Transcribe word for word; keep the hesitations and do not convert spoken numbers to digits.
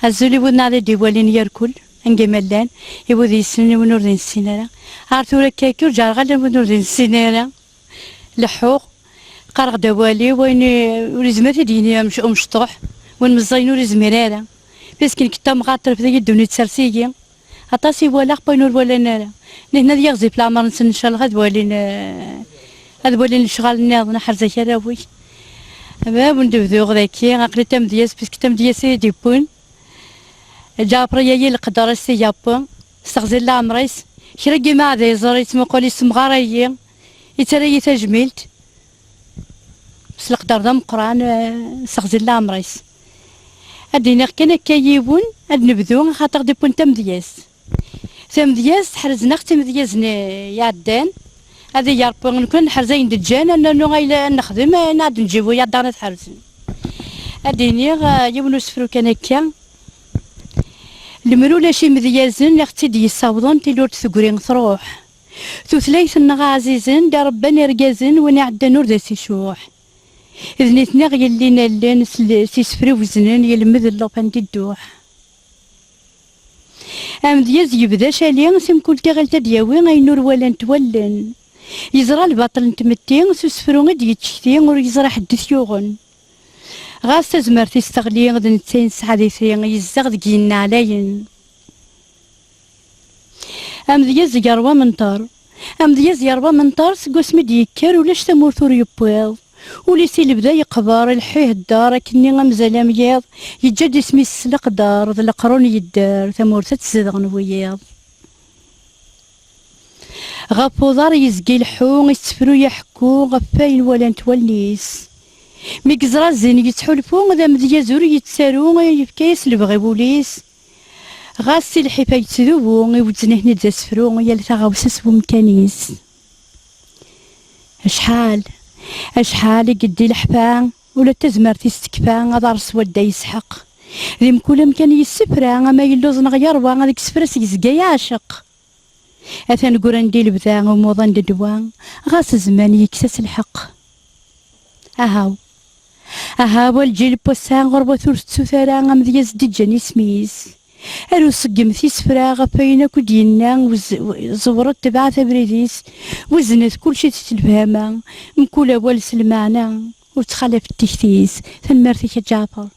Azul i wid-nneɣ d-iwalin yarkul, anga ma llan, i wid yessnen, i wid ur d-nessin ara. Ar tura akka, akka ur ǧǧareɣ ala wid ur d-nessin ara. Leḥḥuɣ, qqareɣ-d awal-iw, wayen i, ur izmir ad t-id-yini umec-, umecṭuḥ, win meẓẓayen ur izmir ara. Parce que nekk d tamɣart, terfed-iyi ddunit, ters-iyi. Aṭas i walaɣ, wayen ur walan ara. Nitni ad yiɣzif leɛmer-nsen, ncallah ad walin, eh, ad walin lecɣal nniḍen, aḥerzak arraw-ik. Bab n debduɣ daki, aql-i tamedyazt, parce que tamedyazt i d-iwwin. Ǧaɛfer yagi leqder-is i yappu, s teɣzi n leɛmer-is. Kra n yimeɛda yeẓra, yettmuqul, yessemɣar-iyi, yettarra-yi tajmilt. S leqder d ameqqran, eh, s teɣzi n leɛmer-is. Ad d-iniɣ kan akka yiwen, ad nebdu, axaṭer d-iwwin tamedyazt. Tamedyazt, ḥerzen-aɣ-tt imedyazen iɛeddan. Ad iyi Ṛebbi, nekkni ad neḥrez ayen d-ǧǧan, ad nernu ayen ad nexdem, ayen ad nǧib wiyaḍ daɣen ad ḥerzen. Ad d-iniɣ, eh, yiwen usefru kan akka. Lemmer ulac imedyazen i ɣ-tt-id-yessawḍen, tili ur d-tegri truḥ. Tutlayt-nneɣ ɛzizen, d irebban irgazen, win iɛeddan ur d as-icuḥ. D nitni i ɣ-yellin allen, s l-, s isefra iweznen, yelmed llufan di dduḥ. Amedyaz yebda acali, si mkul tiɣilt ad d-yawi ayen ur walant wallen. Yeẓra lbaṭel n tmetti, s usefru i d-yettcekti, ur yeẓri ḥedd i t-yuɣen. Ɣas tazmert-is teɣli, d netta i nesɛa di ti, yezdeɣ deg yigenni ɛlayen. Amedyaz yerwa menṭer. Amedyaz yerwa menṭer seg wasmi d-yekker, ulac tamurt ur yewwiḍ. Ul-is i lebda yeqber, ileḥḥu ihedder, akkenni amzal am yiḍ, yeǧǧa-d isem-is s leqder, d leqrun yedder, tamurt ad tt-zedɣen wiyiḍ. Ɣef uḍar yezga ileḥḥu, ittefru, iḥekku ɣef wayen walant wallen-is. Mi yeẓra zzin yettḥulfu, d amedyaz ur yettaru, yefka-yas lebɣi wul-is. Ɣas si lḥif ay yettdubu, iwezzen-iten-id d asefru, yal taɣawsa s wemkan-is. Acḥal, acḥal i yeddi leḥfa, ula d tazmert-is tekfa, aḍar s wadda yesḥeq. Di mkul amkan yessefra, ama yelluẓ neɣ yerwa, deg isefra-s yezga yeɛceq. Atan ggran di lebda, umuḍan d ddwa, ɣas zzman yekkes-as lḥeqq. Ahaw. Ahaw, a lǧil n wass-a, ɣur-wat ur tettut ara amedyaz d-iǧǧan isem-is. Aru ṣeggmet isefra ɣef wayen akk i d-yenna, wez-, ẓewret, tebɛet abrid-is, weznet kulci s lefhama, mkul awal s lmeɛna, ur ttxalafet tikti-s. Tanemmirt-ik a Ǧaɛfer.